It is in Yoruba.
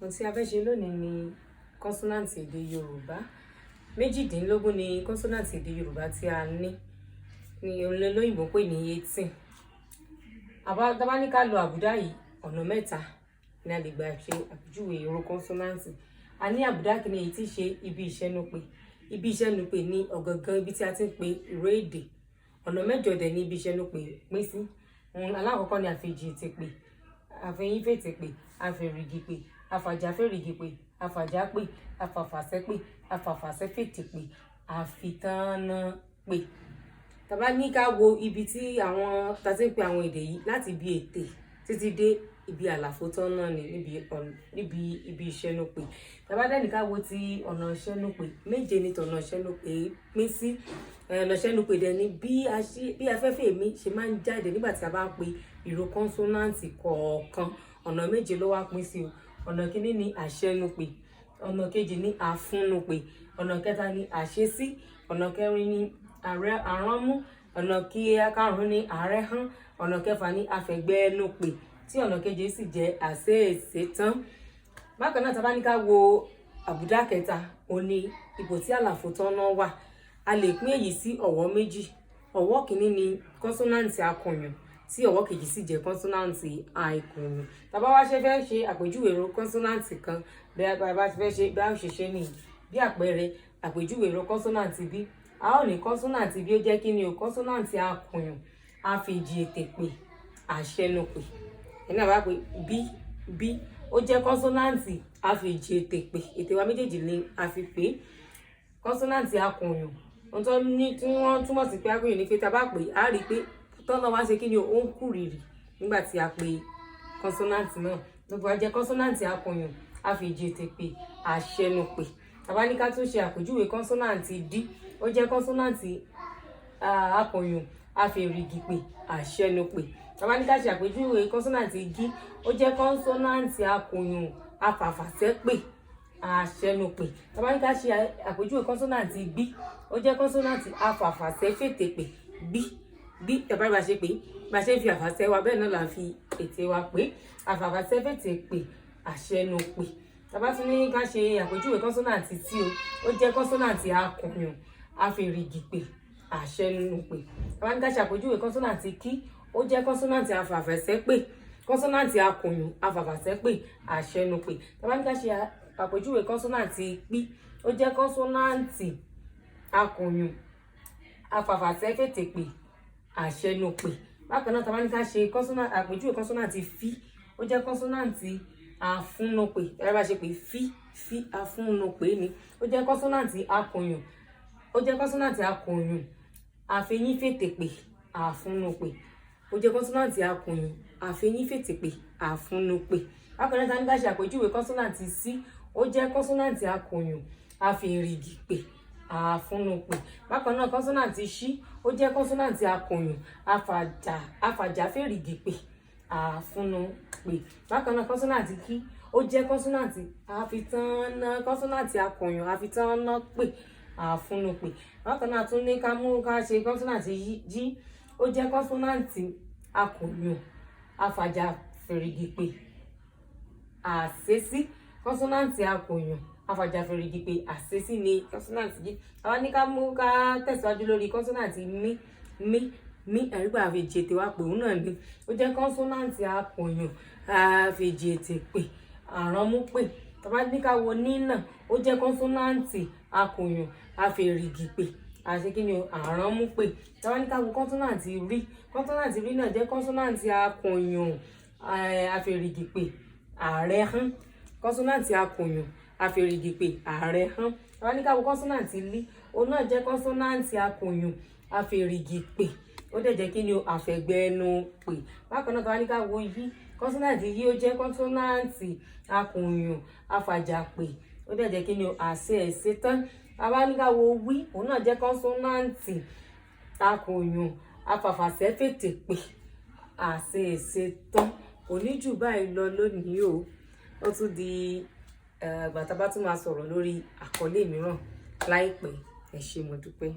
Ohun tí a fẹ́ ṣe lónìí ni kọ́nsọ́náǹtì èdè Yorùbá. 18 ni kọ́nsọ́náǹtì èdè Yorùbá tí a ní ní olóyìnbó pè ní 18. Tá bá ní ká lo àbùdá yìí, ọ̀nà mẹ́ta ni a lè gbà ṣe àpèjúwe ìró kọ́nsọ́náǹtì. A ní àbùdá kìíní, èyí tí í ṣe ibi ìṣẹ́nupè. Ibi ìṣẹ́nupè ní ọ̀gangan ibi tí a ti ń pe ìró èdè. Ọ̀nà mẹ́jọ dẹ̀ ní ibi ìṣẹ́nupè pín sí. Ohun alákọ̀ọ́kọ́ ni àfejì ètè pè, àfẹyínfètè pè, àfèrìgì pè, àfàjáfèrìgì pè, àfàjápè, àfàfàsẹ́pè, àfàfàsẹ́fètè pè, àfitánná pè. Tá bá ní ká wo ibi tí àwọn ta ti ń pe àwọn èdè yìí, láti ibi ètè títí dé ibi àlàfo tán náà ni níbi ibi ìṣẹ́nupè. Tá bá dẹ̀ ní ká wo ti ọ̀nà ìṣẹ́nupè, méje ni tọ̀nà ìṣẹ́nupè pín sí. Ọ̀nà ìṣẹ́nupè dẹ̀ ni bí afẹ́fẹ́ èémí ṣe máa ń jáde nígbà tí a bá ń pe ìró kọ́nsọ́náǹtì kọ̀ọ̀kan. Ọ̀nà méje ló wá pín sí o. Ọ̀nà kìíní ni àṣẹnupè, ọ̀nà kejì ni àfúnnupè, ọ̀nà kẹta ni àṣesí, ọ̀nà kẹrin ni àránmú, ọ̀nà karùn-ún ni àrẹ́hán, ọ̀nà kẹfà ni àfẹ̀gbẹ́ẹnupè, tí ọ̀nà keje sì jẹ́ àṣeèṣetán. Bákan náà, tá bá ní ká wo àbùdá kẹta, òun ní ipò tí àlàfo tọ́nà wà. A lè pín èyí sí ọ̀wọ́ méjì. Ọ̀wọ́ kìíní ni kọ́nsọ́náǹtì akùnyùn, tí ọ̀wọ́ kejì sì jẹ́ kọ́nsọ́náǹtì àìkùnyùn. Tá bá wá ṣe fẹ́ ṣe àpèjúwe ìró kọ́nsọ́náǹtì kan, bí a bá fẹ́ ṣe, bí a ó ṣe ṣe nìyí. Bí àpẹẹrẹ, àpèjúwe ìró kọ́nsọ́náǹtì bí, a ó ní kọ́nsọ́náǹtì bí ó jẹ́ kí ni o? Kọ́nsọ́náǹtì akùnyùn, àfejì ètè pè, àṣẹnupè. Ẹni náà bá pè bí, bí, ó jẹ́ kọ́nsọ́náǹtì àfejì ètè pè. Ètè wa méjèèjì ni a fi pè é. Kọ́nsọ́náǹtì akùnyùn, ohun tó ní tí wọ́n túmọ̀ sí pé akùnyùn ni pé tá a bá pè é, a rí i pé tọ́nà wá ṣe kí ni o? Ó ń kú rìrì nígbà tí a pè kọ́nsọ́náǹtì náà. Gbogbo wa jẹ́ kọ́nsọ́náǹtì akùnyùn, àfejì ètè pè, àṣẹnupè. Tá bá ní ká tún ṣe àpèjúwe kọ́nsọ́náǹtì d, ó jẹ́ kọ́nsọ́náǹtì akùnyùn, àfèrìgì pè, àṣẹnupè. Tá bá ní ká ṣe àpèjúwe kọ́nsọ́náǹtì g, ó jẹ́ kọ́nsọ́náǹtì akùnyùn, afàfàsẹ́pè, àṣẹnupè. Tá bá ní ká ṣe àpèjúwe kọ́nsọ́náǹtì gbí, ó jẹ́ kọ́nsọ́náǹtì afàfàsẹ́fètè pè. Gbí, gbí, ẹ bá ṣe pé bá ṣe ń fi àfàsẹ́ wa, bẹ́ẹ̀ náà là ń fi ètè wa pé àfàfàsẹ́fètè pè, àṣẹnupè. Tá bá tún ní ká ṣe àpèjúwe kọ́nsọ́náǹtì tí o, ó jẹ́ kọ́nsọ́náǹtì akùnyùn, àfèrìgì pè, àṣẹnupè. Tá bá ní ká ṣe àpèjúwe kọ́nsọ́náǹtì kí, ó jẹ́ kọ́nsọ́náǹtì afàfàsẹ́pè, kọ́nsọ́náǹtì akùnyùn, afàfàsẹ́pè, àṣẹnupè. Tá bá ní ká ṣe àpèjúwe kọ́nsọ́náǹtì pí, ó jẹ́ kọ́nsọ́náǹtì akùnyùn, afàfàsẹ́fètè pè, àṣẹnupè. Bákan náà, tá bá ní ká ṣe àpèjúwe kọ́nsọ́náǹtì fí, ó jẹ́ kọ́nsọ́náǹtì àfúnnupè. Ẹ bá ṣe pé fí, fí, àfúnnupè ni. Ó jẹ́ kọ́nsọ́náǹtì akùnyùn, ó jẹ́ kọ́nsọ́náǹtì akùnyùn, àfẹyínfètè pè, àfúnnupè. Ó jẹ́ kọ́nsọ́náǹtì akùnyùn, àfẹyínfètè pè, àfúnnupè. Bákan náà, tá ní ká ṣe àpèjúwe kọ́nsọ́náǹtì sí, ó jẹ́ kọ́nsọ́náǹtì akùnyùn, àfèrìgì pè, àfúnnupè. Bákan náà, kọ́nsọ́náǹtì ṣí, ó jẹ́ kọ́nsọ́náǹtì akùnyùn, àfàjáfèrìgì pè, àfúnnupè. Bákan náà, kọ́nsọ́náǹtì kí, ó jẹ́ kọ́nsọ́náǹtì àfitánná, kọ́nsọ́náǹtì akùnyùn, àfitánná pè, àfúnnupè. Bákan náà, tún ní ká mú ká ṣe kọ́nsọ́náǹtì jí, ó jẹ́ kọ́nsọ́náǹtì akùnyùn, àfàjáfèrìgì pè, àṣesí. Kọ́nsọ́náǹtì akùnyùn, àfàjáfèrìgì pè, àṣesí ni kọ́nsọ́náǹtì jí. Àwa ní ká mú ká tẹ̀síwájú lórí kọ́nsọ́náǹtì mí, mí, mí, àrígbà àfejì ètè wa pè òun náà ni. Ó jẹ́ kọ́nsọ́náǹtì akùnyùn, àfejì ètè pè, àránmú pè. Tá bá ní ká wo ní náà, ó jẹ́ kọ́nsọ́náǹtì akùnyùn, àfèrìgì pè, àṣe kí ni o? Àránmú pè. Tá bá ní ká wo kọ́nsọ́náǹtì rí, kọ́nsọ́náǹtì rí náà jẹ́ kọ́nsọ́náǹtì akùnyùn, àfèrìgì pè, àrẹ́hán. Kọ́nsọ́náǹtì akùnyùn, àfèrìgì pè, àrẹ́hán. Tá bá ní ká wo kọ́nsọ́náǹtì lí, òun náà jẹ́ kọ́nsọ́náǹtì akùnyùn, àfèrìgì pè, ó dẹ̀ jẹ́ kí ni o? Àfẹ̀gbẹ́ẹnu pè. Bákan náà, tá bá ní ká wo yí, kọ́nsọ́náǹtì yí, ó jẹ́ kọ́nsọ́náǹtì akùnyùn, afàjàpè, ó dẹ̀ jẹ́ kí ni o? Àṣẹ ẹ̀ṣẹ̀ tán. Tá bá ní ká wo wí, òun náà jẹ́ kọ́nsọ́náǹtì akùnyùn, afàfàsẹ́fètè pè, àṣẹ ẹ̀ṣẹ̀ tán. Kò ní jù báyìí lọ lónìí o. Ó tún di ìgbà tá a bá tún máa sọ̀rọ̀ lórí àkọlé mìíràn láìpẹ́. Ẹ ṣé, mo dúpẹ́.